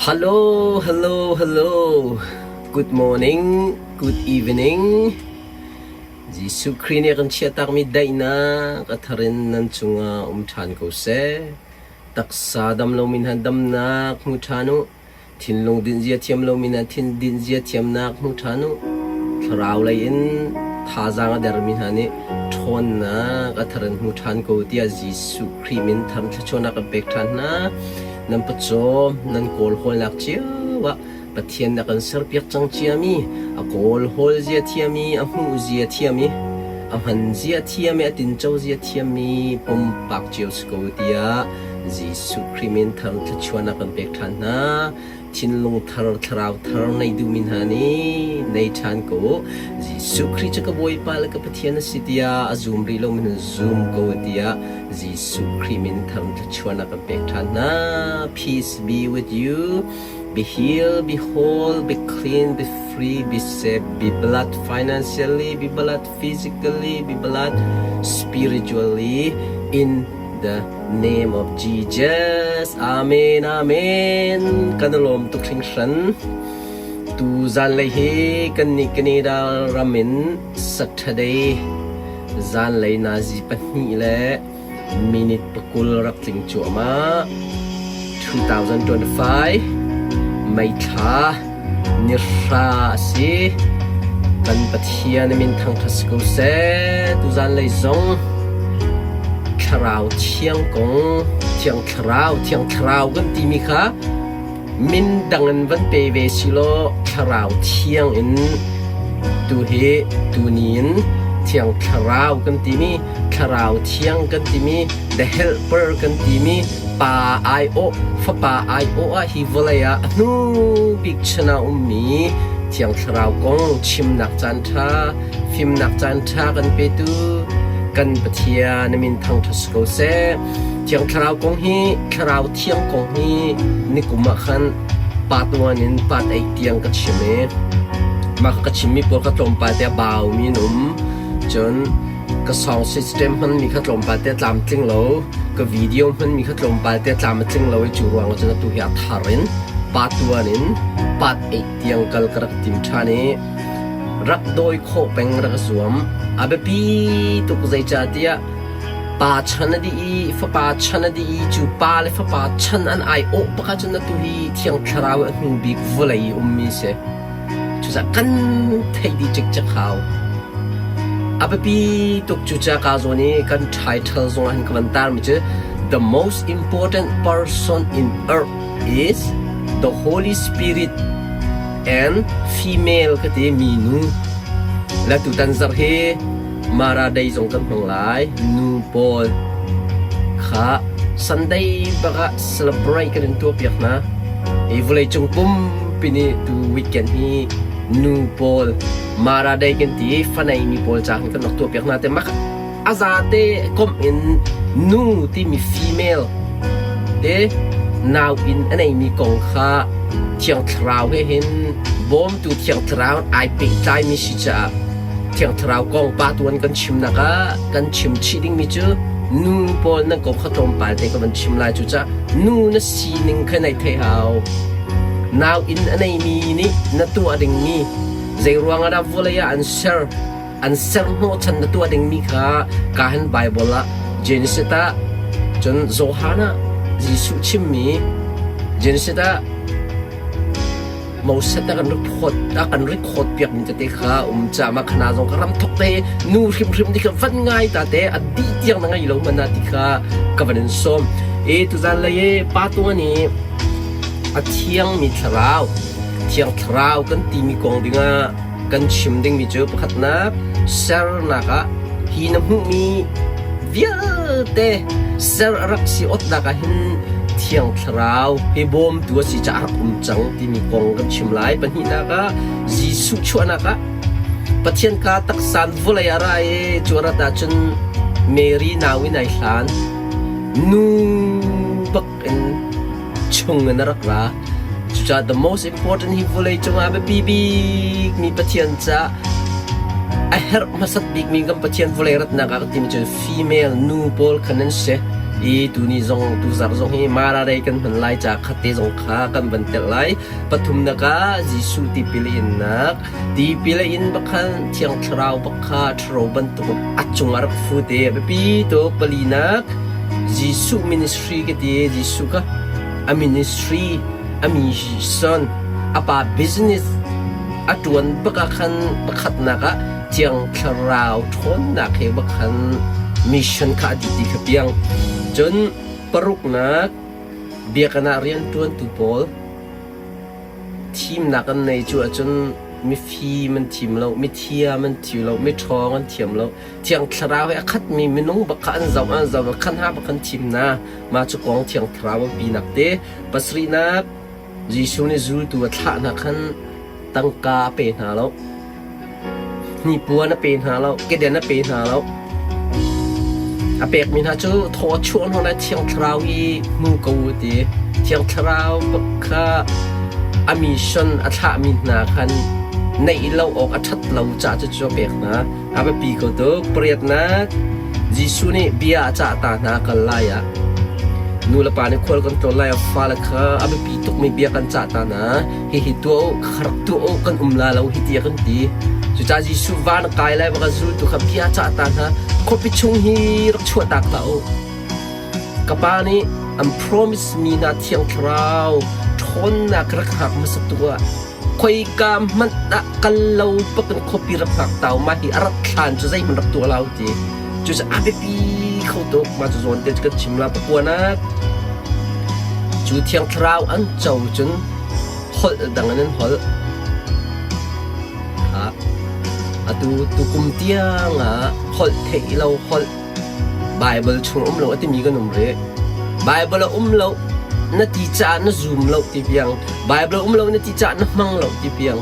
Hello, hello, hello. Good morning, good evening. Jesuh Khrih nih a kan chiahtakmi daihnak a thar in nan cungah um ṭhan ko seh. Taksa dam lomi hna damnak hmu ṭhan u. Thinlung dinhzia thiam lomi hna thin dinhzia thiamnak hmu ṭhan u. Thlarau lei in thazaang a dermi hna nih ṭhawnnak a thar in hmu ṭhan ko tiah Jesuh Khrih min thar thluachuahnak kan pek ṭhan hna. Nan pawcawm, nan kawlhawlnak cio ah Pathian a kan serpiak cang ciami, a kawlhawl zia thiami, a hmuh zia thiami, a hman zia thiami, a tinco zia thiammi pumpak cio si ko tiah Jesuh Khrih min thar thluachuahnak kan pek ṭhan hna. Thinlung thar, thlarau thar nei duhmi hna nih nei ṭhan ko. Jesuh Khrih cu ka Bawipa le ka Pathian a si tiah a zum rih lomi hna zum ko tiah Jesuh Khrih min thar thluachuahnak kan pek ṭhan hna. Peace be with you. Be healed, be whole, be clean, be free, be safe, be blessed financially, be blessed physically, be blessed spiritually in the name of Jesus. Amen, amen. Kan lawm tuk hringhran. Tu zanlei hi kan nih Canada ram in Saturday zanlei nazi pahnih le minute pakul rak tling cuahmah. 2025 May thla ni hra a si. Kan Pathian min thangṭhat si ko seh. Tuzan lei zong Thlarau Thiang kong, Thiang Thlarau, Thiang Thlarau kan timi kha min dang in van pe ve si law Thlarau Thiang in tu hi tuni in Thiang Thlarau kan timi, Thlarau Thiang kan timi, The Helper kan timi, Pa aiawh, Fapa aiawh ah hi vawlei ah a hnu bik chan ah ummi Thiang Thlarau kong chimnak caanṭha, fimnak caanṭha kan petu kan Pathian na min thangṭhat si ko seh. Thiang Thlarau kong hi, Thlarau Thiang kong hi nikum ah khan part 1 in part 8 tiang ka chim i mah ka chimmi pawl kha tlawmpal te a baumi an um. Cun ka song system hmanmi kha tlawmpal te a tlamtling lo ka video hmanmi kha tlawmpal te a tlam a tling lo i cu ruang ah cun atu hi a thar in part 1 in part 8 tiang kal ka rak tim ṭhan i rak dawi khawh peng rak zuam a biapi tuk zeicahtiah pa chan a dih i fapa chan a dih i cu pa le fapa chan an ai awh bak ahcun atu hi thiang thlarau a hnu bik vawlei i ummi si. Cucaah kan theih dih cikcek hau. A biapi tuk cucaah ka zawn i kan title zong ah hin ka van tarmi cu The most important person in earth is the Holy Spirit and female ka ti mi nu. Le tutan zarh hi Mara Day zong kan hmang lai. Nu pawl kha Sunday bak ah celebrate kan in tuahpiak hna. Hi vawleicung pumpi nih tu weekend hi nu pawl Mara Day kan ti i fanei mi pawl ca kan rak tuahpiak hna te mak a zate komh in nu timi female te nau in a neimi kong kha Thiang Thlarau he hin bawmtu Thiang Thlarau ai pehtlaimi si caah Thiang Thlarau kong pa tuan kan chimnak ah kan chim chih dingmi cu nu pawl nan kong kha tlawmpal te ka van chim lai cucaah nu na sining kha nei thei hau nau inn a neimi nih na tuah dingmi zei ruang ah dah vawlei ah an ser an ser hnawhchan na tuah dingmi kha ka hin Bible ah Genesis ah cun Johan ah Jesuh chimmi Genesis ah Moses a kan record a kan record piak mi tete kha um ca ma khana zong ka ram thok te nu hrimhrim ti kha van ngai ta te a dih tiang na ngai lo mana ti kha ka van in som e tuzan lei e pa tu ani a thiang mi thlarau thiang thlarau kan ti mi kong dinga kan chim ding mi cu pakhatnak sernak ah hi na hmuh mi vialte ser a rak si otnak ah hin thiang thlarau hi bawmtu a si caah rak um cang timi kong kan chim lai pahnihnak ah Jesuh chuahnak ah Pathian ka taksan vawlei a ra i cu a rat ahcun Mary nau in ai hlan nu bak in chung in a rak ra cucaah the most important hi vawlei cungah biapi bik mi Pathian caah a herh hmasat bik mi kan Pathian vawlei ratnak ah ka timi cu female nu pawl khan an si. I tuni zong tuzarh zong hi Mara Day kan hman lai ca khatte zong kha kan van telh lai. Pathumnak ah Jesuh tipil innak tipil a in bakhan Thiang Thlarau bak kha ṭhuro bantuk a cung ah rak fu te a biapi tuk. Palinak Jesuh ministry ka ti Jesuh kha a ministry a mission a pa business a ṭuan bak ah khan pakhatnak ah Thiang Thlarau ṭhawnnak he bak khan mission kha a dih ti kha piang. Cun paruknak biakinn ah rianṭuantu pawl thimnak an nei cu ahcun mifim an thim lo, mithiam an thim lo, miṭhawng an thiam lo. Thiang Thlarau he a khatmi minung bak kha an zoh an zoh khan ha bak an thim hna. Mah cu kong Thiang Thlarau a pinak te. Pasarihnak Jesuh nih zultu a thlah hna khan tangka a pe hna lo. Hnipuan a pe hna lo, keden a pe hna lo. A pekmi hna cu thaw a chuah hna lai Thiang Thlarau i hmu ko u ti. Thiang Thlarau bak kha a mission a thlahmi hna khan neih lo awk a ṭhat lo caah cucu a pek hna. A biapi ko tuk. Pariatnak, Jesuh nih bia a cah ta hna kal lai ah nu le pa nih khual kan tlawn lai ah fale kha a biapi tukmi bia kan cah ta hna. Hihi tuah u, kha rak tuah u, kan um la lo hi ti a kan ti. Cucaah Jesuh van a kai lai bak zultu kha bia cah ta hna. Khuapi chung hi rak chuah tak hlah u. Ka pa nih an promise mi hna Thiang Thlarau ṭhawnnak rak hngak hmasa tu ah khoika hmanh ah kal lo bakin khuapi rak hngak tau mah hi a rat thlan cu zeihmanh rak tuah lo ti. Cucaah a biapi kho tuk. Mah cu zawn te cu kan chim la pakuanak. Cu Thiang Thlarau an co cun holh dang in an holh. Atu tukum tiang ah holh theih lo holh Baibal chung um lo a timi kan um rih. Baibal a um lo na ti caah na zum lo ti piang. Baibal a um lo na ti caah na hmang lo ti piang.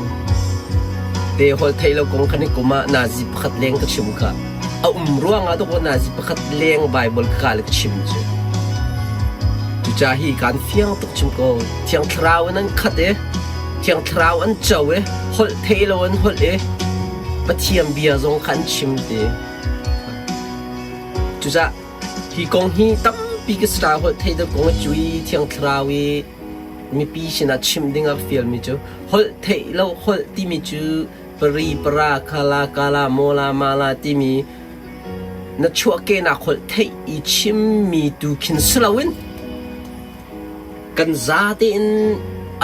Te holh theih lo kong khan i kum ah nazi pakhat leng ka chim kha. A um ruangah dawkaw nazi pakhat leng Baibal ka le ka chim cu. Cucaah hi kaan fiang tuk chim ko. Thiang Thlarau in an khat i Thiang Thlarau an co i holh theih lo an holh i Pathian bia zong kha an chim ti. Cucaah hi kong hi tampi ka sra holh theih lo kong a cu i Thiang Thlarau i mipi sinah chim ding a fialmi cu holh theih lo holh timi cu pari para khala kala mola mala timi na chuahkehnak holh theih i chimmi tu khin si loin Kan zate in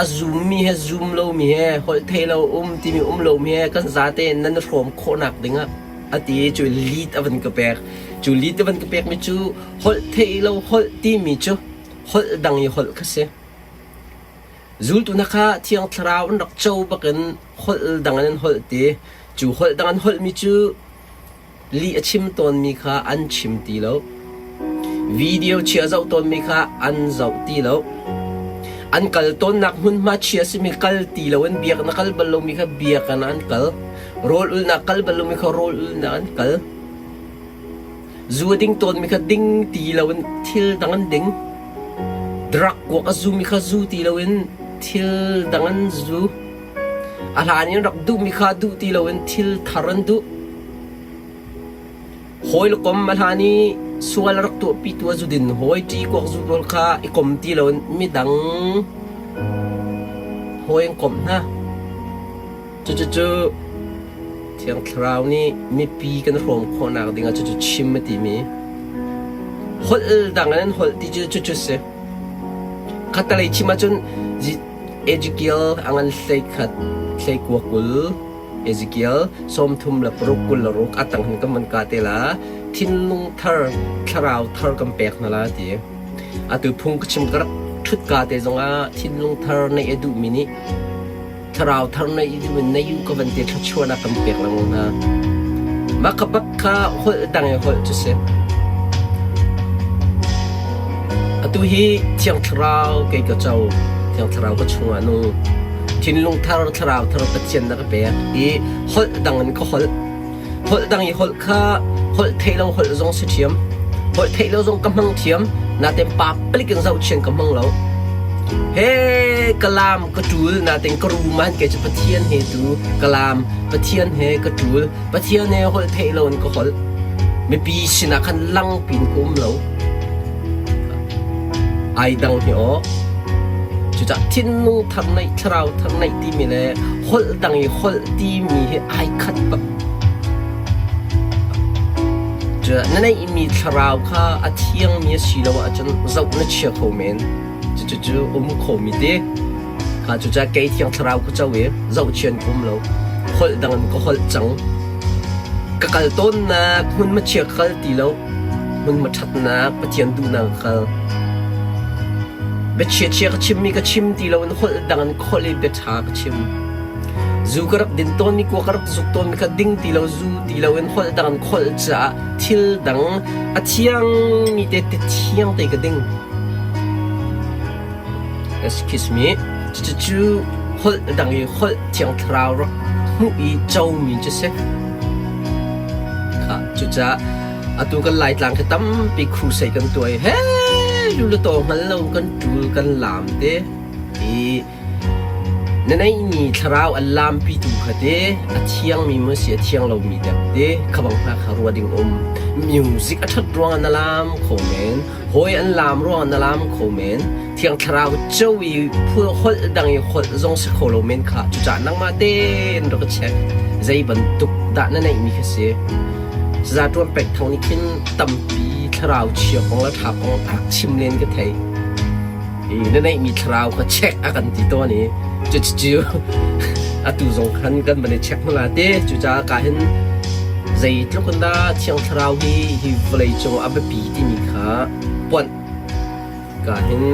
a zummi he zum lomi he holh thei lo um timi um lomi he kan zate in nan i hrawm khawhnak dingah a ti i cu lead a van ka pek. Cu lead a van ka pekmi cu holh thei lo holh timi cu holh dang i holh kha si. Zultu hna kha Thiang Thlarau an rak co bakin holh dang in an holh ti. Cu holh dang an holhmi cu Lih a chim tawnmi kha an chim ti lo. Video chia zoh tawnmi kha an zoh ti lo. An kal tawnnak hmunhma chia simi kal ti lo in biak na kal bal lomi kha biakinn ah an kal. Rawl ulnak kal bal lomi kha rawl ulnak an kal. Zu a ding tawnmi kha ding ti lo in thil dang an ding. Drug kuak a zumi kha zu ti lo in thil dang an zu. A hlan in rak duhmi kha duh ti loin thil thar an duh. Hawi le kom a hlan i sual a rak tuahpitu a zudin hawi ṭi kuak zu pawl kha i kom ti loin midang hawi an komh hna. Cucucu Thiang Thlarau nih mipi kan hrawm khawhnak dingah cucu chim a timi. Holh dang in an holh ti cu cucu si. Khattelei chim ahcun Ezekiel a ngan hleikhat hleikua 20 Ezekiel 36 26 a tang hin kan van ka te la thinlung thar thlarau thar kan pek hna la ti atu phung ka chim ka rak ṭhut ka te zongah thinlung thar neih a duhmi nih Thlarau thar na i duh in na yu ka van te thluachuahnak kan pek lengmang hna. Mah ka bak kha holh dang i holh cu si. Atu hi Thiang Thlarau kei ka co. Thiang Thlarau ka chungah nung. Thinlung thar, thlarau thar Pathian na ka pek i holh dang in ka holh. Holh dang i holh kha holh theih lo holh zong si ṭhiam. Holh theih lo zong ka hmang thiam. Nain pa palik in zohchian ka hmang lo. He ka laam ka ṭul nain ka rum man kei cu Pathian he tu ka laam Pathian he ka ṭul Pathian he holh theih lo in ka holh. Mipi sinah khan lang pin ka um lo. Ai dang hi aw. Cucah thinlung thar neih, thlarau thar neih timi le holh dang i holh timi hi ai khat bak. Cucah na neihmi thlarau kha a thiangmi a si lo ahcun zoh na chia kho men. Cucu um khomi te. Kha cucah kei thiang thlarau ka co i zohchian ka um lo. Holh dang in ka holh cang. Ka kal tawnnak hmun ma chia ka kal ti lo. Hmun ma ṭhatnak Pathian duhnak ka kal. Biachia chia ka chimmi ka chim ti lo in holh dang in ka holh i bia ṭha ka chim. Zu ka rak din tawnmi kua ka rak zuk tawnmi kha ding ti lo zu ti lo in holh dang in ka holh caah thil dang a thiangmi te te thiang te ka ding. Excuse me. Cucu holh dang i holh thiang thlarau rak hmuh i comi cu si. Kha cucaah atu kan Laitlang khi tampi crusade kan tuah i he lulutaw hngal lo kan ṭul kan laam te i Na neihmi thlarau an lampitu kha te a thiangmi maw si a thiang lomi dek te kha bang hna kha ruah ding um. Music a ṭhat ruangah na lam kho men, hawi an lam ruangah na lam kho men, thiang thlarau co i phul holh dang i holh zong si kho lo men kha cucaah nangmah tein rak i check. Zei bantuk dah na neihmi kha si. Saza ṭuan pek thang nih khin tampi thlarau chia kong le ṭha kong a rak chim len ka thei. Na neihmi thlarau kha check a kan ti tawn i cucu atu zong khan kan van i check hmasa te. Cucaah ka hin zeitluk in dah Thiang Thlarau hi hi vawlei cung a biapi timi kha puanh ka hin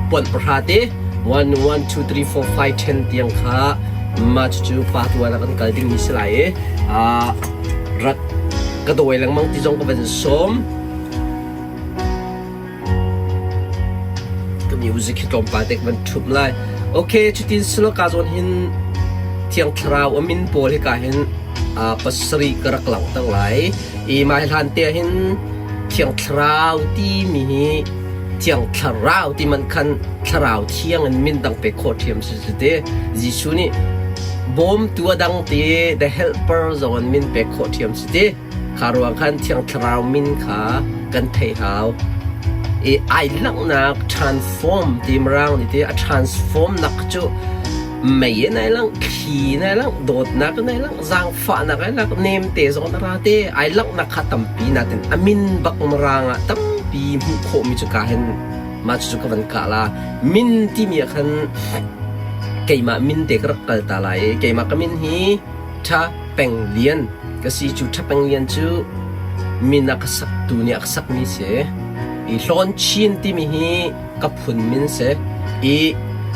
puanh pahra te 1 1 2 3 4 5 10 tiang kha mah cucu pa tuan ah kan kal dingmi si lai i rak ka dawi lengmang ti zong ka van sawm. Ka music hi tlawmpal te ka van ṭhumh lai. Okay, cutin silo ka zawn hin Thiang Thlarau a min pawl hika hin pasarih ka rak langhter lai. I mah hi hlan te ah hin Thiang Thlarau timi hi Thiang Thlarau ti man khan Thlarau Thiang in min dang pek khawh ṭhiam si cu te. Jesuh nih bawmtu a dang te the helper zong in min pek khawh ṭhiam si te. Kha ruang khan Thiang Thlarau min kha kan theih hau. I ai langhnak transform ti Mirang nih ti a transform nak cu mei in ai langh, thli in ai langh, dawtnak in ai langh, zaangfahnak ai langh, nemte zong in a ra te. Ai langhnak kha tampi natin a min bak Mirang ah tampi hmuh khawhmi cu ka hin mah cucu ka van kah la. Min timi ah khan keimah min te ka rak kal ta lai i keimah ka min hi Tha Peng Lian ka si. Cu Tha Peng Lian cu min a ka saktu nih a ka sakmi si. I Hlawn Chin timi hi ka phun min si. I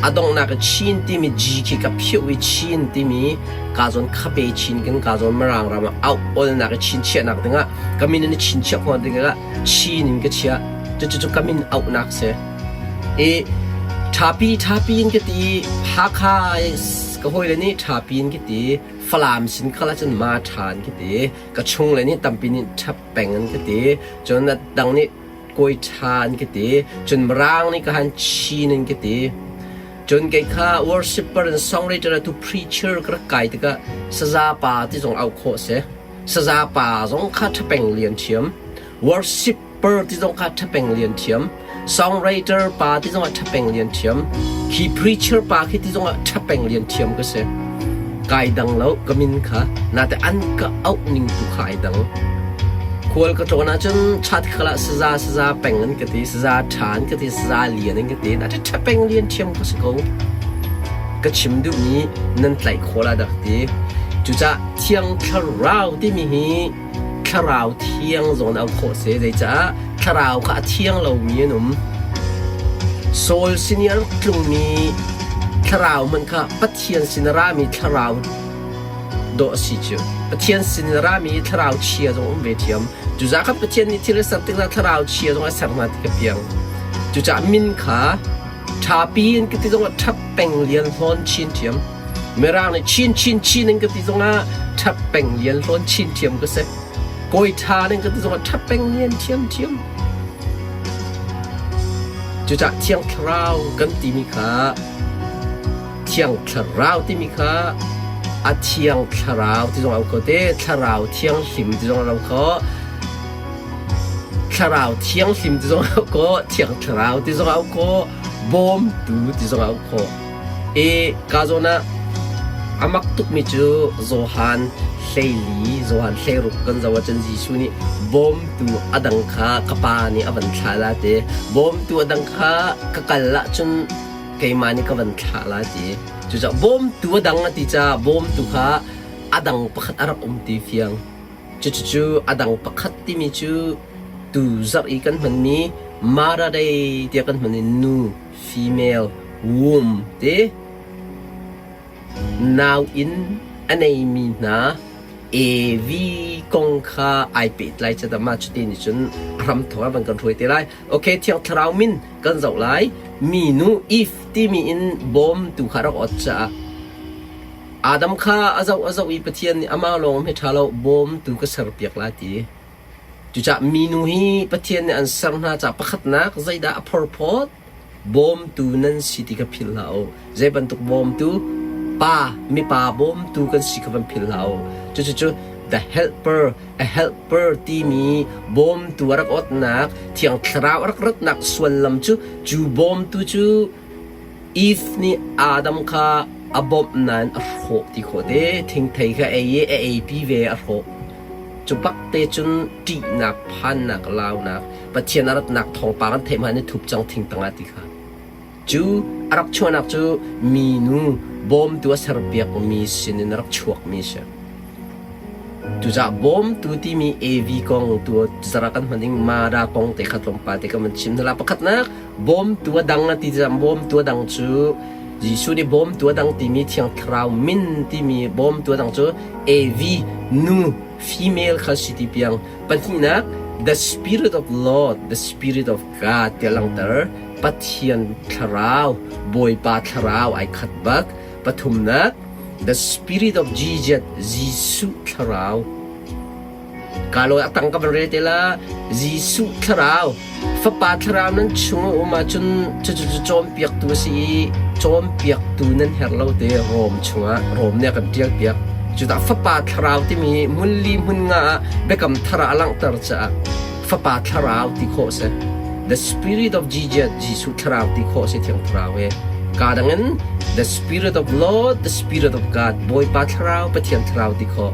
a donghnak i Chin timi G khi ka phioh i Chin timi ka zawn khabe Chin kan ka zawn Mirang ram ah auh olnak i chinchiahnak dingah ka min in i chinchiah khawh dingah Chin in ka chiah. Cucu cu ka min auhnak si. I ṭhapi ṭhapi in ka ti Hakha ka hawile nih ṭhapi in ka ti Falam sin khal ahcun ma ṭha an ka ti ka chungle nih tampi nih ṭhap peng an ka ti cun a dang nih kawi ṭha an ka ti cun Mirang nih ka han Chin an ka ti cun kei kha worshipper and songwriter tu preacher ka rak kai tikah saza pa ti zong auh khawh si saza pa zong kha ṭhapeng lian ṭhiam worship Per ti zong kha ṭhapeng lian ṭhiam. Songwriter pa ti zong ah ṭhapeng lian ṭhiam. Khi preacher pa khi ti zong ah ṭhapeng lian ṭhiam ka si. Kai dang lo ka min kha. Nate an ka auh ning tu kha ai dang. Khual ka tlawn ahcun chat khal ah saza saza peng an ka ti, saza ṭha an ka ti, saza lian an ka ti. Nate ṭhapeng lian ṭhiam ka si ko. Ka chim duhmi nan tlaih khawh la dak ti. Cucah Thiang Thlarau timi hi Thlarau thiang zong in auh khawh a si. Zeicah thlarau kha a thiang lomi an um. Saul sin i a rak tlungmi thlarau hmanh kha Pathian sin a rami thlarau dawh a si cu. Pathian sin in a rami thlarau chia zong um ve ṭhiam. Cucaah khan Pathian nih thil a ser tikah thlarau chia zong a ser hna ti ka piang. Cucaah min kha ṭhapi in ka ti zongah ṭhap peng lian hlawn chin ṭhiam. Mirang nih chin chin chin in ka ti zongah ṭhap peng lian hlawn chin ṭhiam ka si. Kawi ṭha in ka ti zongah ṭhap peng lian ṭhiam ṭhiam. Cucaah Thiang Thlarau kan timi kha Thiang Thlarau timi kha a Thiang Thlarau ti zong a um kho te, Thlarau Thianghlim ti zong a um kho. Thlarau Thianghlim ti zong au khawh, Thiang Thlarau ti zong au khawh, Bawmtu ti zong au khawh. I ka zawn ah a mak tukmi cu Johan 14, Johan 16 kan zoh ahcun Jesuh nih bawmtu a dang kha ka Pa nih a van thlah la ti. Bawmtu a dang kha ka kal ahcun keimah nih ka van thlah la ti. Cucaah bawmtu a dang a ti caah bawmtu kha a dang pakhat a rak um ti fiang. Cucucu a dang pakhat timi cu tu zarh i kan hmanmi Mara Day tiah kan hman i nu female womb ti nau inn a neimi hna AV kong kha ai pehtlai cadah mah cuti nih cun a hramthawk ah van kan hruai te lai. Okay, Thiang Thlarau min kan zoh lai. Minu Eve timi in bawmtu kha rak ot caah Adam kha a zoh a zoh i Pathian nih amah lawng hi ṭha lo bawmtu ka serpiak lai ti. Cucaah minu hi Pathian nih an ser hna caah pakhatnak zeidah a phorphawt? Bawmtu nan si ti kha philh hlah u. Zei bantuk bawmtu? Pa, mipa bawmtu kan si kha van philh hlah u. Cucu the helper, a helper timi bawmtu a rak awtnak, Thiang Thlarau a rak ratnak suallam cu cu bawmtu cu Eve nih Adam kha a bawmh nain a hrawh ti khawh te. Thingthei kha ei i a eipi ve a hrawh. Cu bak te cun ṭihnak, phannak, launak, Pathian a ratnak thawngpang an theih hmanh i thup cang thing tangah ti kha. Cu a rak chuahnak cu minu bawmtu a serpiakmi sinin a rak chuakmi a si. Cucaah bawmtu timi AV kong tu zara kan hman ding Mara kong te kha tlawmpal te kan van chim hna la. Pakhatnak bawmtu a dang a ti tikah bawmtu a dang cu Jesuh nih bawmtu a dang timi Thiang Thlarau min timi bawmtu a dang cu AV nu female kha si ti piang. Pahnihnak the spirit of Lord, the spirit of God tiah langhter. Pathian thlarau, Bawipa thlarau ai khat bak. Pathumnak The Spirit of Jesus, Jesuh thlarau. Ka lo a tang ka van rel te la. Jesuh thlarau, Fapa thlarau nan chung a um ahcun cucu cu cawnpiaktu a si i cawnpiaktu nan herh lo te Rom chungah Rom nih a kan ṭial piak. Cudah Fapa thlarau timi hmun li hmun nga ah biakam thar ah a langhter caah Fapa thlarau ti khawh a si. The Spirit of Jesus, Jesuh thlarau ti khawh a si Thiang Thlarau hi. Ka dang in The Spirit of Lord, the Spirit of God, Bawipa thlarau, Pathian thlarau ti khawh.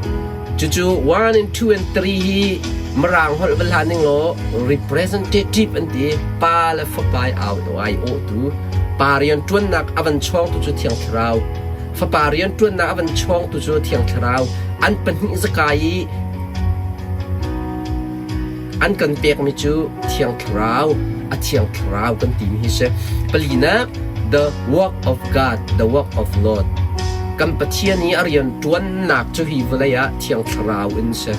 Cucu 1 and 2 and 3 hi Mirang holh va hlan ning law representative an ti pa le fapa i au ai awhtu pa rian ṭuannak a van chawngtu cu Thiang Thlarau fapa rian ṭuannak a van chawngtu cu Thiang Thlarau an pahnih zakai i An kan pekmi cu Thiang Thlarau, a Thiang Thlarau kan timi hi si. Palinak, the work of God, the work of Lord. Kan Pathian i a rian ṭuannak cu hi vawlei ah Thiang Thlarau in si.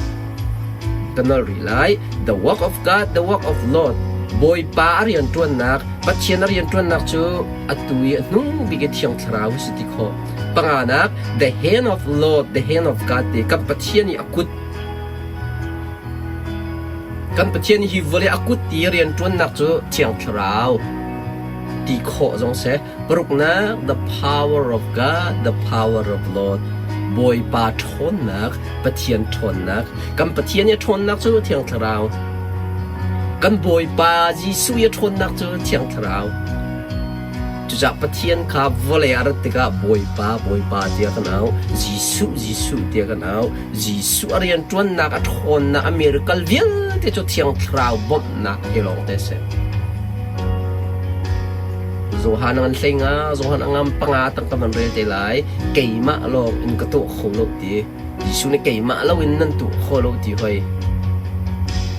Ka nol rih lai. The work of God, the work of Lord. Bawipa a rian ṭuannak, Pathian a rian ṭuannak cu atu i a hnung bik i Thiang Thlarau hi si ti khawh. Panganak, the hand of Lord, the hand of God ti kan Pathian i a kut Kan Pathian hi vawlei a kut i rianṭuannak cu Thiang Thlarau ti khawh zong si. Paruknak, the power of God, the power of Lord. Bawipa ṭhawnnak, Pathian ṭhawnnak. Kan Pathian i a ṭhawnnak cu Thiang Thlarau. Kan Bawipa Jesuh i a ṭhawnnak cu Thiang Thlarau. Cucaah Pathian kha vawlei ah rat tikah Bawipa, Bawipa tiah kan auh, Jesuh, Jesuh tiah kan auh. Jesuh a rianṭuannak, a ṭhawnnak, a miracle vialte cu Thiang Thlarau bawmhnak he lawngte a si. Johan a ngan hlei nga, Johan a ngam panga tang ka van rel te lai. Keimah lawng in ka tuah kho lo ti. Jesuh nih keimah loin nan tuah kho lo ti hoi.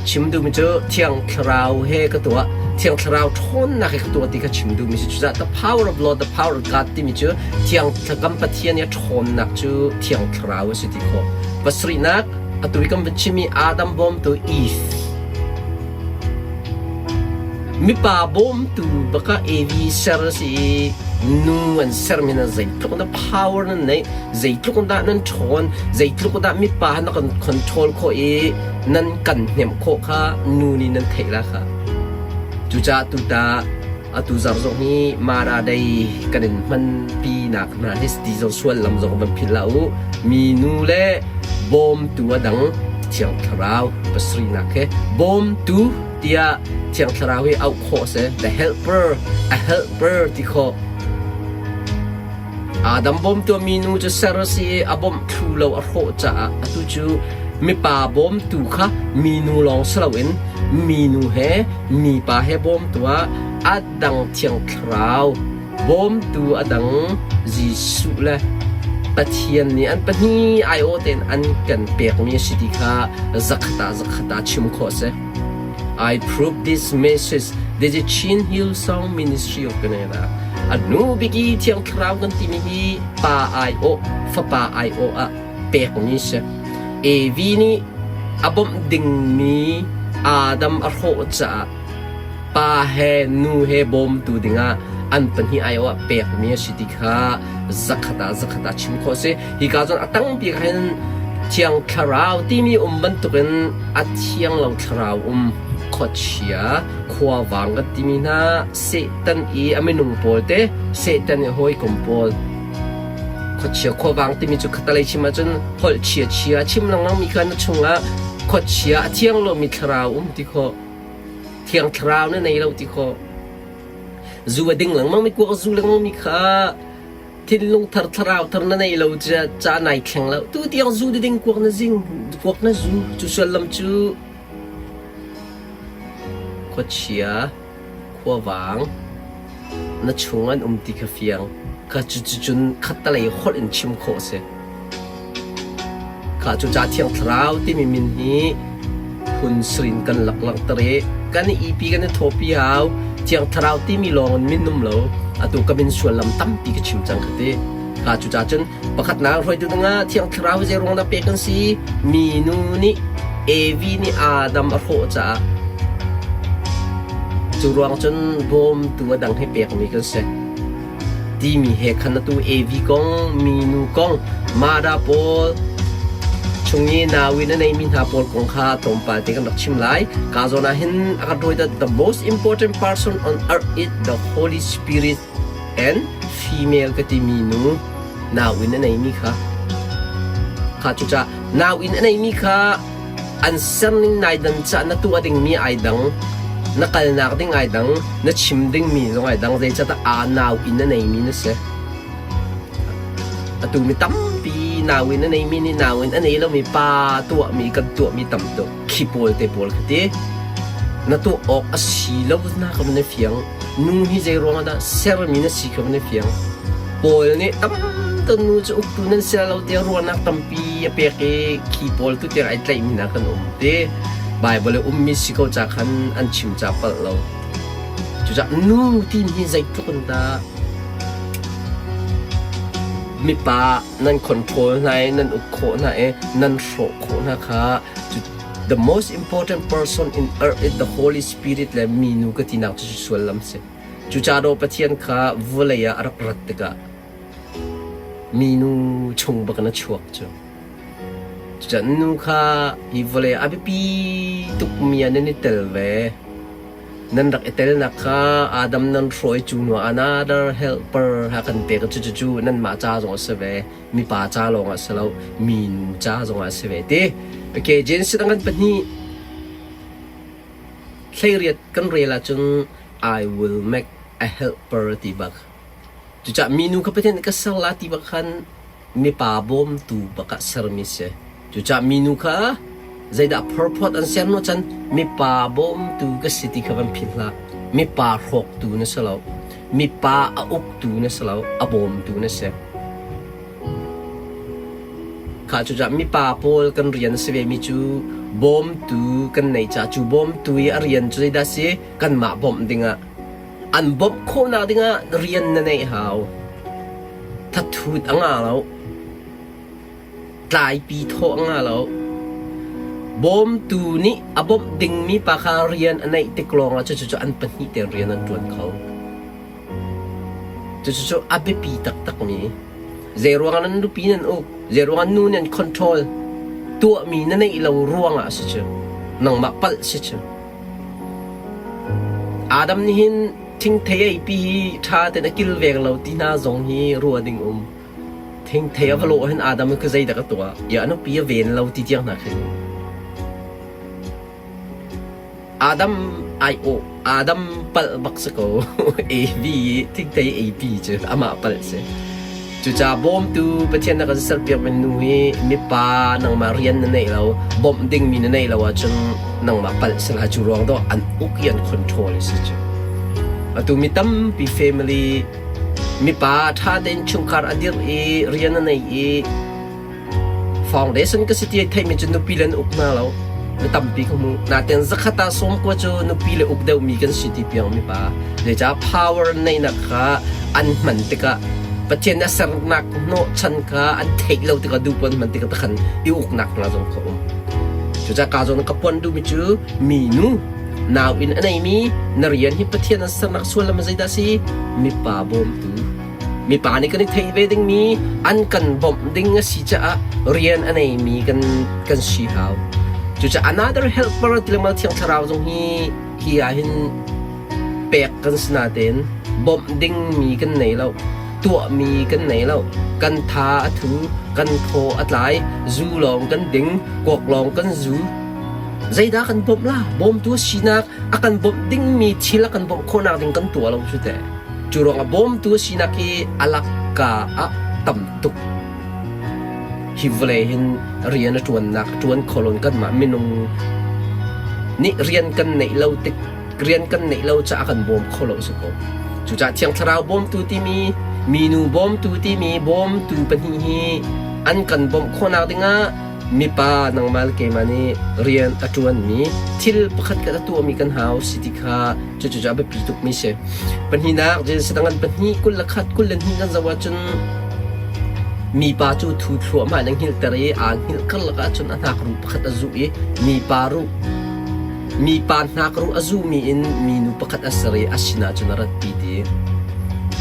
Chim duhmi cu Thiang Thlarau he ka tuah, Thiang Thlarau ṭhawnnak he ka tuah ti kha chim duhmi si. Cucaah the power of Lord, the power of God timi cu Thiang kan Pathian i a ṭhawnnak cu Thiang Thlarau a si ti khawh. Pasarihnak, atu i kan van chimmi Adam bawmtu Eve. Mipa bawmtu baka Evi ser a si i nu an sermi na zeitluk na power nan neih, zeitluk dah nan ṭhawn, zeitluk dah mipa na kan control khawh i nan kan hnemh khawh kha nu nih nan theih la kha. Cucaah tuta atu zarh zong hi Mara Day kan in hmanpi nak hna hi ti zong sual lam zong van philh hlah u. Mi nu le bawmtu a dang Thiang Thlarau pasarihnak he bawmtu. tiah Thiang Thlarau hi auh khawh a si. The helper, a helper ti khawh. Adam bawmtu minu cu ser a si i a bawmh thlu lo a hrawh caah atu cu mipa bawmtu kha minu lawng si loin minu he mipa he bawmtu ah a dang Thiang Thlarau bawmtu a dang Jesuh le Pathian nih an pahnih aiawh tein an kan pekmi a si ti kha zakhat ah zakhat ah chim khawh a si. I prove this message. This is Chin Hillsong Ministry of Canada. A nu bik i Thiang Thlarau kan timi hi pa aiawh, fapa aiawh ah pekmi si. Evi nih a bawmh dingmi Adam a hrawh caah pa he nu he bawmtu dingah an pahnih aiawh ah pekmi a si ti kha zakhat ah zakhat ah chim khawh a si. Hika cun a tangpi khin Thiang Thlarau timi um bantukin a thiang lo thlarau um khuachia khuavang kan timi hna Satan i a minung pawl te Satan i hawikom pawl khuachia khuavang timi cu khatalei chim ahcun holh chia chia chim lengmang mi kha na chungah khuachia a thiang lomi thlarau um ti khawh thiang thlarau na nei lo ti khawh zu a ding lengmang mi kuak zu lengmang mi kha Thinlung thar thlarau thar na nei lo ca nai thleng lo. Tu tiang zu ding kuak na zing kuak na zu cu sullam cu khuachia khuavang na chung an um ti kha fiang kha cu cun khattalei holh in chim khawh a si. Kha cu ca thiang thlarau timi min hi phun sirin kan lak langhter i kan i ipi kan i thawpi hau. Thiang thlarau timi lawng in min um lo. Atu ka min suallam tampi ka chim cang ka ti. Kha cu ca cun pakhatnak hruaitu dingah thiang thlarau zei ruang dah pek kan si? Minu nih Evi nih Adam a hrawh caah cu ruang cun bawmtu a dang hi pekmi kan si. Timi he khan atu Evi kong, minu kong, Mada pawl chung i nauin a neimi hna pawl kong kha tlawmpal te kan rak chim lai. Ka zawn ah hin a kan rawi that the most important person on earth is the Holy Spirit and female ka timi nu nauin a neimi kha. Kha cucaah nauin a neimi kha An serning nai dan cah na tuah dingmi ai dang, na kalnak ding ai dang, na chim dingmi zong ai dang, zeicahtiah aa nau in a neimi na si. Atu mi tampi nau in a neimi nih nau in a nei lomi pa tuahmi kan tuahmi tam tuk. Khi pawl te pawl kha ti. Na tuah awk a si lo na ka van i fiang. Nu hi zei ruangah dah sermi na si kha van i fiang. Paul nih tam tuk nu cu uktu nan si lo tiah ruahnak tampi a pek i khi pawl tu tiang ai tlaihmi hna kan um ti. Baibal i ummi si ko ca khan an chim ca palh lo. Cucaah nu ti hi zeitluk in dah mipa nan control hna i nan uk khawh hna i nan hrawh khawh hna kha the most important person in earth is the Holy Spirit le minu ka tinak cu suallam si. Cucaah Pathian kha vawlei ah a rak rat tikah minu chung bak in a chuak cu. Cucaah nu kha hi vawlei ah a biapi tukmi ah nan i tel ve. Nan rak i telnak kha Adam nan hrawh i cu hnu ah another helper ha kan pek. Cucu nanmah ca zong a si ve. Mipa ca lawng ah si lo, minu ca zong ah a si ve ti. Okay, Genesis dang kan pahnih 18 kan rel ahcun I will make a helper ti bak. Cucaah minu kha Pathian nih ka ser la ti bak khan mipa bawmtu bak ah sermi si. Cucaah minu kha zeidah phorphawt an ser no chan mipa bawmtu ka si ti kha van philh hlah. Mipa hrawktu na si lo. Mipa a uktu na si lo. A bawmtu na si. Kha cucaah mipa pawl kan rian a si vemi cu bawmtu kan nei caah cu bawmtu i a rian cu zeidah a si? Kanmah bawmh dingah an bawmh khawhnak dingah rian na neih hau. Thathut a ngah lo. Tlaipi thawh a ngah lo. Bawmtu nih a bawmh dingmi pa kha rian a neih tik lawngah cucu an pahnih tein rian an ṭuan kho. Cucu a biapi taktakmi zeiruangah nan nupi nan uk, zeiruangah nu nan control tuahmi na neih lo ruangah a si cu. Nangmah palh si cu. Adam nih hin thingthei ei pi hi ṭha tein a kilveng lo ti hna zong hi ruah ding um. Thingthei a va lawh hin Adam hi zeidah ka tuah? Ya a nupi a ven lo ti tiang hna khin. Adam ai-awh Adam palh bak si ko. Evi i thingthei eipi cu amah palh si. Cucaah bawmtu Pathian na kan serpiakmi nu hi mipa nangmah rian na neih lo, bawmh dingmi na neih lo ahcun nangmah palh si lai. Cu ruang dawh an uk i an control a si cu. Atu mi tampi family mipa ṭha tein chungkhar a dirh i rian a nei i Foundation ka si ti ai theihmi cu nupi le an uk hna lo. Mi tampi ka hmu. Nain zakhat ah 90 cu nupi le uk deuhmi kan si ti piang mipa. Zeicah power neihnak kha an hman tikah Pathian a sernak hnawhchan kha an theih lo tikah duh an hman tikah takhan i uknak hna zong kha um. Cucaah ka zawn ka puan duhmi cu minu nau in a neimi na rian hi Pathian an sernak sullam zeidah si? Mipa bawmtu. Mipa nih kan i theih ve dingmi an kan bawmh ding a si caah rian a neimi kan kan si hau. Cucaah another helper ti lengmang Thiang Thlarau zong hi hi ah hin pek kan si natein bawmh dingmi kan nei lo. Tuahmi kan nei lo. Kan tha a thu, kan thaw a tlai, zu lawng kan ding, kuak lawng kan zu. Zeidah kan bawmh la? Bawmtu sinak a kan bawmh dingmi thil a kan bawmh khawhnak ding kan tuah lo cu teh. Cu ruangah bawmtu a sinak hi a lakka ah tam tuk. Hi vawlei hin rian a ṭuannak a ṭuan kho lo kanmah minung nih rian kan neih lo tik rian kan neih lo caah kan bawm kho lo si ko. Cucaah Thiang Thlarau bawmtu timi minu bawmtu timi bawmtu pahnih hi an kan bawmh khawhnak dingah mipa nangmah le keimah nih rian a ṭuanmi thil pakhat khat a tuahmi kan hau si ti kha cucu cu a biapi tukmi si. Pahnihnak, Genesis dang an pahnih 21 22 kan zoh ahcun mipa cu thu thluahmah in a hngilhter i aa hngilh karlak ahcun a hnakruh pakhat a zuh i mipa ruh mipa hnakruh a zuhmi in minu pakhat a ser i a sinah cun a ratpi ti.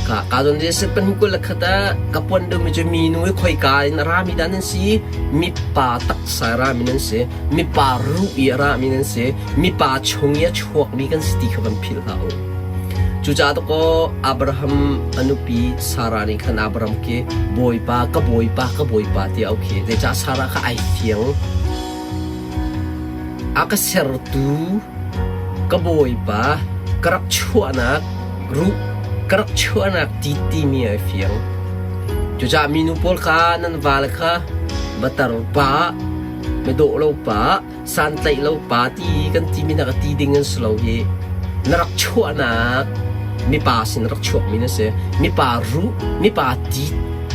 Ka ka zawn Genesis pahnih 21 ah ka puan deuhmi cu minu hi khoika in a rami dah nan si mipa taksa a rami nan si mipa ruh i a rami nan si mipa chung i a chuakmi kan si ti kha van philh hlah u. Cucaah dakaw Abraham a nupi Sarah nih khan Abraham khi Bawipa ka Bawipa ka Bawipa tiah a auh khi. Zeicah Sarah kha ai fiang. A ka sertu ka Bawipa ka rak chuahnak ruh ka rak chuahnak ti timi ai fiang. Cucaah minu pawl kha nan vale kha va tar pa, mi dawh lo pa, santlaih lo pa ti kan timi na ka ti ding an si lo hi na rak chuahnak mipa sin rak chuakmi na si mipa ruh mipa ti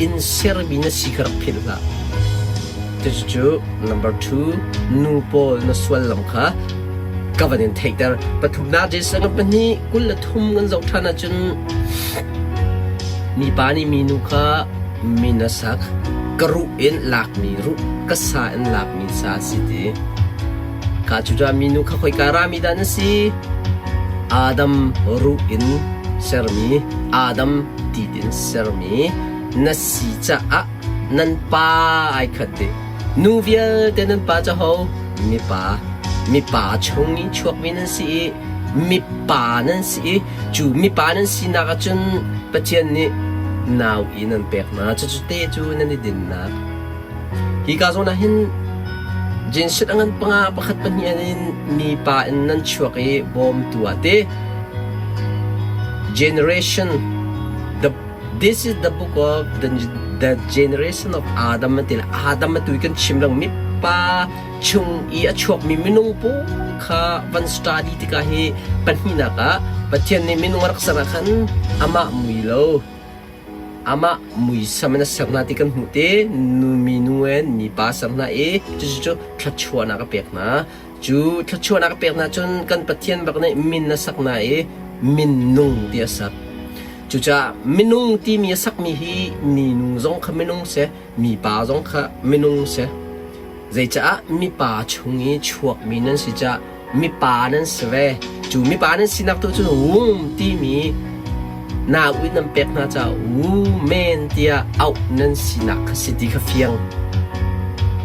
in sermi na si kha rak philh hlah cucu number 2 nu pawl na sual lam kha ka van in theihter pathumnak Jason kan pahnih 23 kan zoh ṭhan ahcun mipa nih minu kha min a sak ka ruh in lakmi ruh ka sa in lakmi sa a si ti. Ka cucaah minu kha khoika rami dah na si? Adam ruh in sermi, Adam ti in sermi na si caah nan pa ai khat dih. Nu vialte nan pa cu ho? Mipa. Mipa chung i chuakmi nan si i mipa nan si i cu mipa nan sinak ahcun Pathian nih nau in an pek hna. Cucu te cu nan i dinnak. Hika zawn ah hin Genset a ngan panga pakhat pahnih in mipa in nan chuak i bawmtu ah ti. Generation the This is the book of the generation of Adam an ti le Adam atu i kan chim lang mipa chung i a chuakmi minung pawl kha van study tikah hi pahnihnak ah Pathian nih minung a rak ser ah khan amah mui lo Amah muisam in a ser hna ti kan hmuh te nu minu in mipa ser hna i cucu thluachuahnak a pek hna. Cu thluachuahnak a pek hna cun kan Pathian bak nih min a sak hna i minung ti a sak. Cucaah minung timi a sakmi hi minu zong kha minung si, mipa zong kha minung si. Zeicaah mipa chung i chuakmi nan si caah mipa nan si ve. Cu mipa nan sinak tu cun womb timi nau in nan pek hna caah woman tiah auh nan sinak kha si ti kha fiang.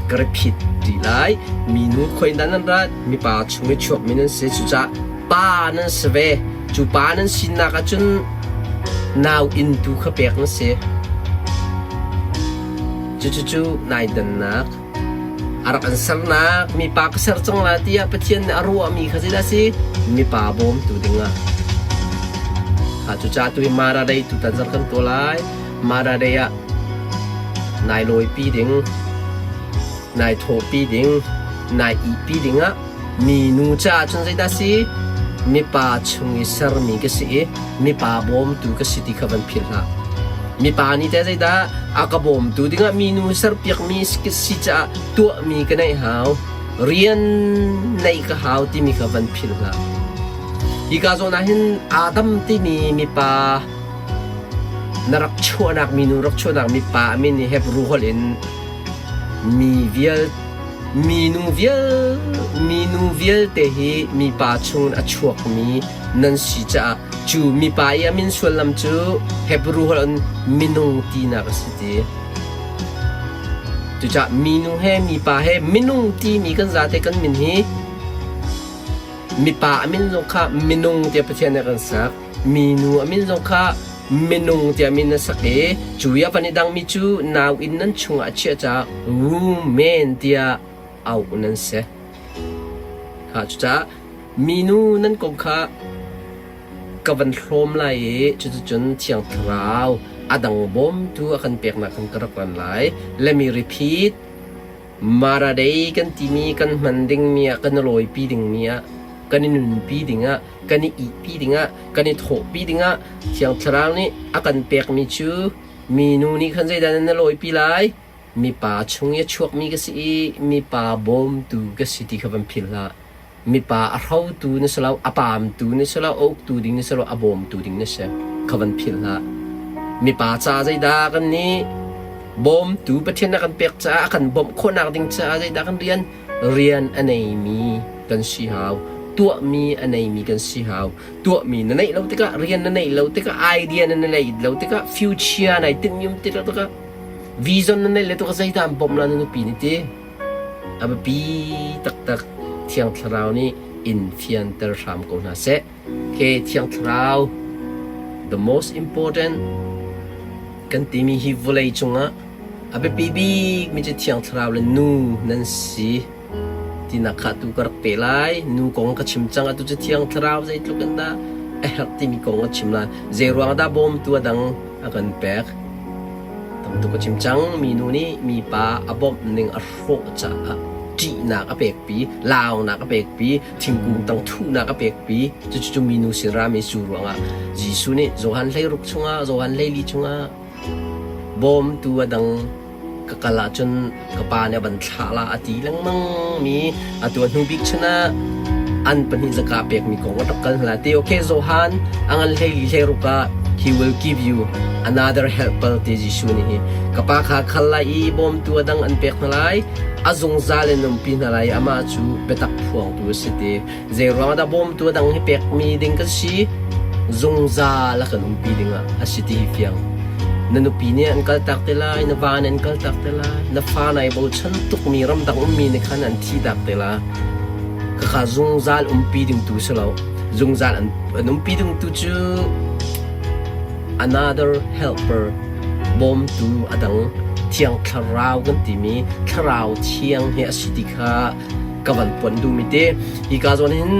Ka repeat rih lai. Minu khoi in dah nan rat? Mipa chung i chuakmi nan si. Cucaah pa nan si ve. Cu pa nan sinak ahcun nau inn tu kha pek na si. Cucucu nai dannak a rak an sernak mipa ka ser cang la tiah Pathian nih a ruahmi kha zeidah a si? Mipa bawmtu dingah. Kha cucaah tu hi Mara Day tutan zarh kan tuah lai. Mara Day ah nai lawipi ding, nai thawhpi ding, nai ihpi dingah minu caah cun zeidah si? Mipa chung i sermi ka si i mipa bawmtu ka si ti kha van philh hlah. Mipa nih teh zeidah a ka bawmtu dingah minu serpiakmi si caah tuahmi ka neih hau, rian neih ka hau timi kha van philh hlah. Hika zawn ah hin Adam timi mipa na rak chuahnak minu rak chuahnak mipa a min hi Hebrew holh in mi vial minu vial minu vialte hi mipa chungin a chuakmi nan si caah cu mipa i a min sullam cu Hebrew holh in minung tinak a si ti. Cucaah minu he mipa he minung timi kan zate kan min hi mipa a min zong kha minung tiah Pathian nih a kan sak. Minu a min zong kha minung tiah min a sak i cu i a van i dangmi cu nau inn nan chungah a chiah caah woman tiah auh nan si. Kha cucaah minu nan kong kha ka van hlawm lai i cuticun Thiang Thlarau a dang bawmtu a kan peknak khan ka rak ran lai. Let me repeat. Mara Day kan timi kan hman dingmi ah kan i lawipi dingmi ah kan i nunpi dingah kan i ihpi dingah kan i thawhpi dingah Thiang Thlarau nih a kan pekmi cu minu nih khan zeidah nan lawipi lai? Mipa chung i a chuakmi ka si i mipa bawmtu ka si ti kha van philh hlah. Mipa a hrotu na si lo, a paamtu na si lo, a uktu ding na si lo, a bawmtu ding na si. Kha van philh hlah. Mipa ca zeidah kan nih bawmtu Pathian a kan pek caah a kan bawmh khawhnak ding caah zeidah kan rian? Rian a neimi kan si hau. Tuahmi a neimi kan si hau. Tuahmi na neih lo tikah, rian na neih lo tikah, idea na neih lo tikah, future nai tinhmi um ti lo tikah, vision na neih lo tikah zeidah an bawmh la na nupi nih ti? A biapi taktak Thiang Thlarau nih in fianter hram ko hna seh. Okay, Thiang Thlarau, the most important kan timi hi vawlei cungah a biapi bikmi cu Thiang Thlarau le nu nan si tinak kha tu ka rak pe lai. Nu kong ka chim cang atu cu Thiang Thlarau zeitluk in dah a herh timi kong ka chim lai. Zei ruang dah bawmtu a dang a kan pek? Tam tuk a chim cang. Minu nih mipa a bawmh ning a hrawh caah ṭihnak a pekpi, launak a pekpi, thingkung tang thuhnak a pekpi. Cucu cu minu sin rami cu ruangah Jesuh nih Johan 16 chungah, Johan 14 chungah bawmtu a dang ka kal ahcun ka pa nih a van thlah la a ti lengmang mi atu a hnu bik chun ah an pahnih zaka pekmi kong a rak kal hna ti okay Johan a ngan hleili hleiruk ah he will give you another helper ti Jesuh nih hi ka pa kha khal lai i bawmtu a dang an pek hna lai a zungzal in umpi hna lai amah cu biatak phuangtu a si ti Zei ruang dah bawmtu a dang hi pekmi ding kan si? Zungzal a kan umpi dingah a si ti hi fiang. Na nupi nih an kaltak te lai, na va nih an kaltak te lai, na fa nai bochan tukmi ramdang ummi nih khan an thihtak te lai. Khakha zungzal umpi ding tu si lo. Zungzal an, an umpi ding tu cu another helper bawmtu a dang thiang thlarau kan timi thlarau thiang hi a si ti kha ka van puan duhmi te hika zawn hin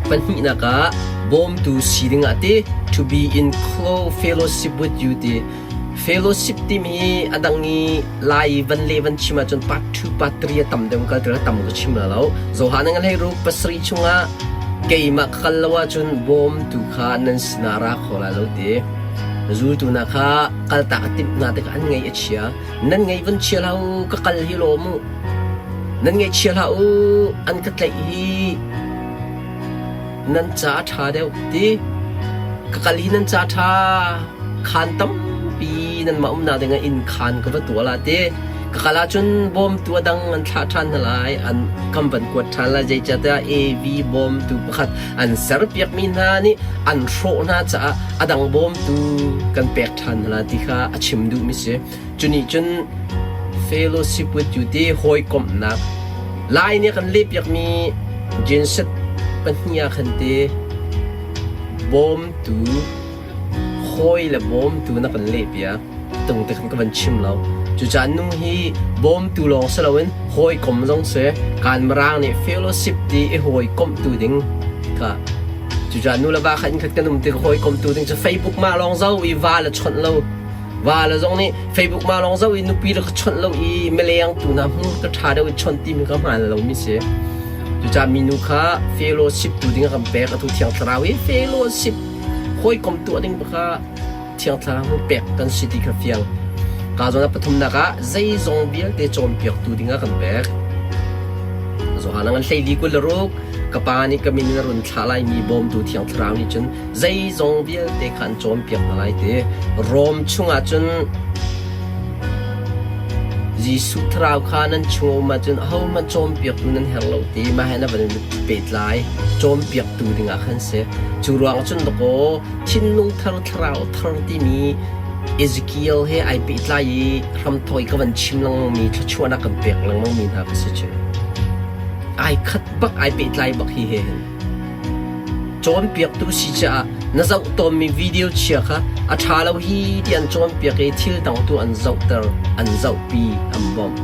pahnihnak ah bawmtu si dingah ti to be in close fellowship with you ti fellowship timi a dang i lai van le van chim ahcun part 2 part 3 a tam deuh kal tir tam ka chim la lo Johan ngan hlei ruk pasarih chungah keimah ka kal lo ahcun bawmtu kha nan sinah ra kho lai lo ti zultu hna kha kaltak a timh hna tikah an ngaih a chia nan ngaih van chia hlah u ka kal hi lawm u Nan ngaihchia hlah u, an ka tlaih hi nan ca a ṭha deuh ti. Ka kal hi nan ca a ṭha. Khaan tampi nanmah umnak dingah inn khaan ka va tuah la ti. Ka kal ahcun bawmtu a dang an thlah ṭhan hna lai, an kan van kuat ṭhan lai. Zeicahtiah AV bawmtu pakhat an serpiakmi hna nih an hrawh hna caah a dang bawmtu kan pek ṭhan hna lai ti kha a chim duhmi si. Cu nih cun fellowship with you ti hawikomhnak Lai nih a kan lehpiakmi genset pahnih ah khan ti bawmtu hawi le bawmtu na kan lehpiak tung te khan ka van chim lo. Cucaah nu hi bawmtu lawng si loin hawikom zong si. Kan Mirang nih fellowship ti i hawikomhtu ding kha. Cucaah nu le va kha innkhat kan um tik hawikomtu ding cu Facebook mah lawng zoh i va le chawnh lo. Va le zong nih Facebook mah lawng zoh i nupi le ka chawnh lo i mileng tu hna hmur ka ṭha deuh i chawnh timi ka hmaan lomi si. Cucaah minu kha fellowship tu ding a kan pek. Atu Thiang Thlarau hi fellowship hawikom tuah ding kha Thiang Thlarau pek kan si ti kha fiang. Ka zawn ah pathumnak ah zeizong vialte cawnpiaktu dingah kan pek. Johan ngan hleili 26 ka pa nih ka min in a run thlah laimi bawmtu Thiang Thlarau nih cun zeizong vialte kha an cawnpiak hna lai ti. Rom chungah cun Jesuh Thlarau kha nan chung a um ahcun ahohmanh cawnpiaktu nan herh lo ti mah he na van pehtlai cawnpiaktu dingah khan si. Cu ruangah cun dakaw thinlung thar thlarau thar timi Ezekiel he ai pehtlai i hramthawk i ka van chim lengmangmi thluachuahnak kan pek lengmangmi hna ka si cu. Ai khat bak ai pehtlai bak hi he hin. Cawnpiaktu si caah na zoh tawnmi video chia kha a ṭha lo hi ti an cawnpiak i thil dang tu an zohter, an zohpi, an bawmh.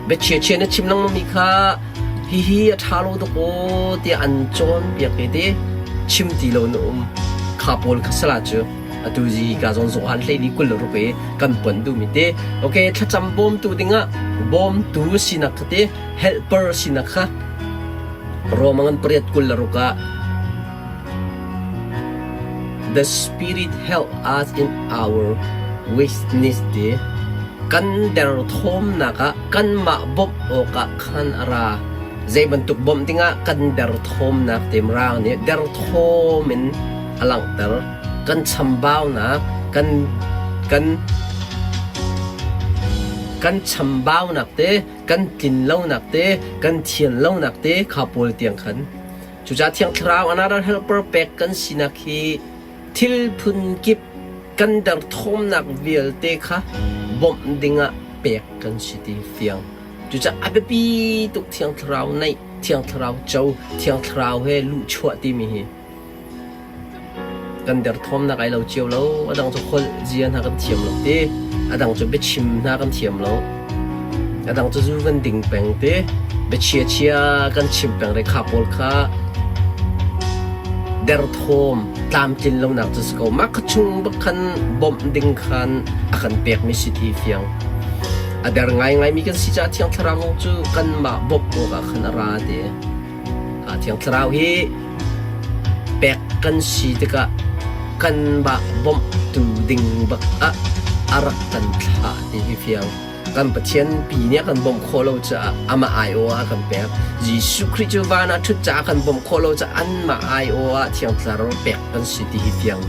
Biachia chia na chim lengmangmi kha hihi a ṭha lo dawk aw tiah an cawnpiak i ti chim ti lo na um. Kha pawl kha sala cu atu zi ka zawn zawhan hlei li 26 i kan pon duhmi te. Okay, thlacam bawmtu dingah bawmtu sinak kha te helper sinak kha Rome ngan pariat 26 ah The Spirit help us in our weakness ti kan derthawmnak ah kanmah bawmh awkah khan a ra. Zei bantuk bawmh dingah kan derthawmnak temrang nih derthawm in a langhter. Kan chambaunak, kan kan kan chambaunak te, kan tlinlonak te, kan thianlonak te kha pawl tiang khan Cucaah Thiang Thlarau another helper pek kan sinak hi thil phun kip kan derthawmnak vialte kha bawmh dingah pek kan si ti fiang. Cucaah a biapi tuk Thiang Thlarau neih, Thiang Thlarau co, Thiang Thlarau he luhchuah timi hi kan derthawmnak ai lo cio lo. A dang cu holh zia hna kan thiam lo ti. A dang cu biachim hna kan thiam lo. A dang cu zu kan ding peng ti. Biachia chia kan chim peng re kha pawl kha derthawm tlamtlin lonak cu si ko. Mah kha chung bak khan bawmh ding khan a kan pekmi si ti fiang. A der ngaingaimi kan si caah Thiang Thlarau cu kanmah bawmh awkah khan a ra ti. Thiang Thlarau hi pek kan si tikah kanmah bawmhtu ding bak ah a rak kan thlah ti hi fiang. Kan Pathian pi nih a kan bawmh khawh lo caah amah aiawh ah a kan pek. Jesuh Khrih cu van ah ṭhut caah a kan bawmh khawh lo caah anmah aiawh ah Thiang Thlarau pek kan si ti hi fiang.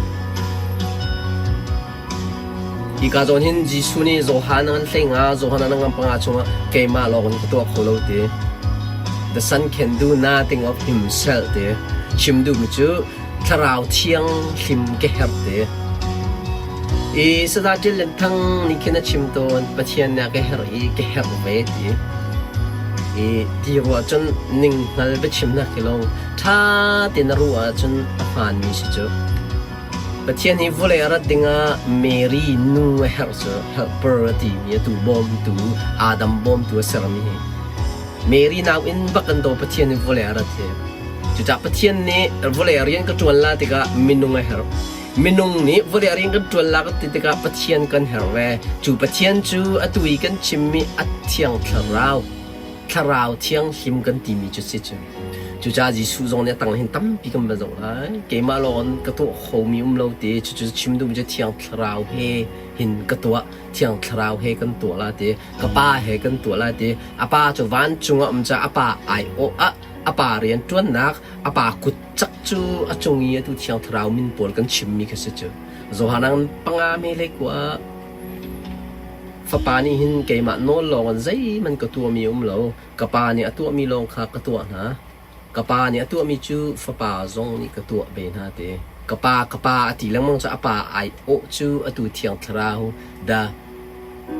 Hika zawn hin Jesuh nih Johan a ngan hlei nga, Johan a ngan panga chungah keimah lawng in ka tuah kho lo ti. The Son can do nothing of himself ti. Chim duhmi cu Thlarau Thiang hlim ka herh ti. I Sada Ṭil Lian Thang nih khin a chim tawn, Pathian nih a ka herh i ka herh ve ti. I ti ruah cun ninghngal biachimnak hi lawng ṭha tein a ruah ahcun a hmaanmi si cu. Pathian hi vawlei a rat dingah Mary nu a herh cu helper a timi atu bawmtu Adam bawmtu a sermi hi Mary nauinn bak an daw Pathian hi vawlei a rat hi. Cucaah Pathian nih vawlei a rian ka ṭuan la tikah minung a herh. Minung nih vawlei a rian kan ṭuan la kan ti tikah Pathian kan herh ve. Cu Pathian cu atu i kan chimmi a Thiang Thlarau Thlarau Thianghlim kan timi cu si cu. Cucaah Jesuh zong nih a tang hin tampi kan va zoh lai. Keimah lawng in ka tuah khomi um lo ti. Cucu chim duhmi cu Thiang Thlarau he hin ka tuah. Thiang Thlarau he kan tuah la ti. Ka Pa he kan tuah la ti. A Pa cu vancung ah um caah a Pa aiawh ah a Pa rian ṭuannak, a Pa kut cak cu a cung i atu Thiang Thlarau min pawl kan chimmi kha si cu. Johan ang panga me le kua Fapa nih hin keimah nawl lawngin zeihmanh ka tuahmi a um lo. Ka Pa nih a tuahmi lawng kha ka tuah hna. Ka Pa nih a tuahmi cu Fapa zong nih ka tuah ve hna ti. Ka Pa, ka Pa a ti lengmang cu a Pa aiawh cu atu Thiang Thlarau, the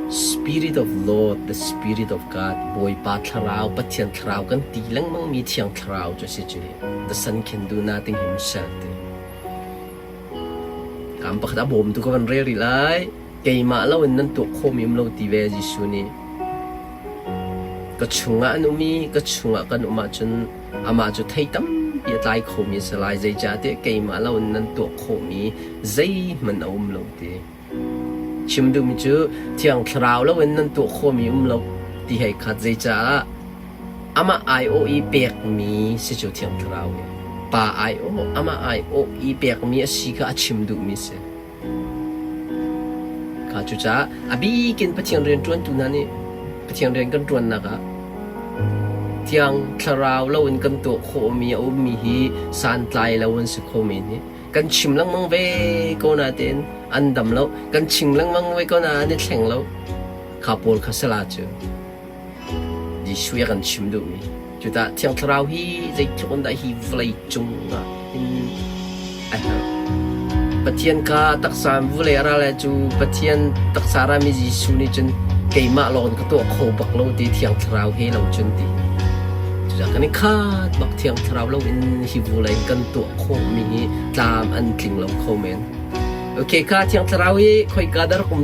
Spirit of Lord, the Spirit of God, Bawipa Thlarau, Pathian Thlarau kan ti lengmangmi Thiang Thlarau cu a si cu. The Son can do nothing himself ti. Kam pakhat a bawmtu ka van rel rih lai. Keimah loin nan tuah khawhmi um lo ti ve Jesuh nih. Ka chungah an um i ka chungah kan um ahcun amah cu thei tampi a tlai khomi a si lai. Zeicahtiah keimah loin nan tuah khawhmi zeihmanh a um lo ti. Chim duhmi cu Thiang Thlarau loin nan tuah khawhmi um lo ti hei khat. Zeicah amah aiawh i pekmi si cu Thiang Thlarau hi. Pa aiawh, amah aiawh i pekmi a si kha a chim duhmi a si. Kha cucaah a bik in Pathian rianṭuantu hna nih Pathian rian kan ṭuannak ah Thiang Thlarau loin kan tuah khawhmi a ummi hi santlai lo an si kho men hi. Kan chim lengmang ve ko natein an dam lo. Kan chim lengmang ve ko nain an i thleng lo. Kha pawl kha sala cu. Jesuh a kan chim duhmi. Cucaah Thiang Thlarau hi zeitluk in dah hi vawlei cungah hin a herh. Pathian kha taksa in vawlei a ra lai cu Pathian taksa rami Jesuh nih cun keimah lawng in ka tuah kho bak lo ti Thiang Thlarau he lo cun ti. Cucaah kan i khat bak Thiang Thlarau lo in hi vawlei in kan tuah khawhmi hi tlam an tling lo kho men. Okay, kha Thiang Thlarau hi khoika dah rak um?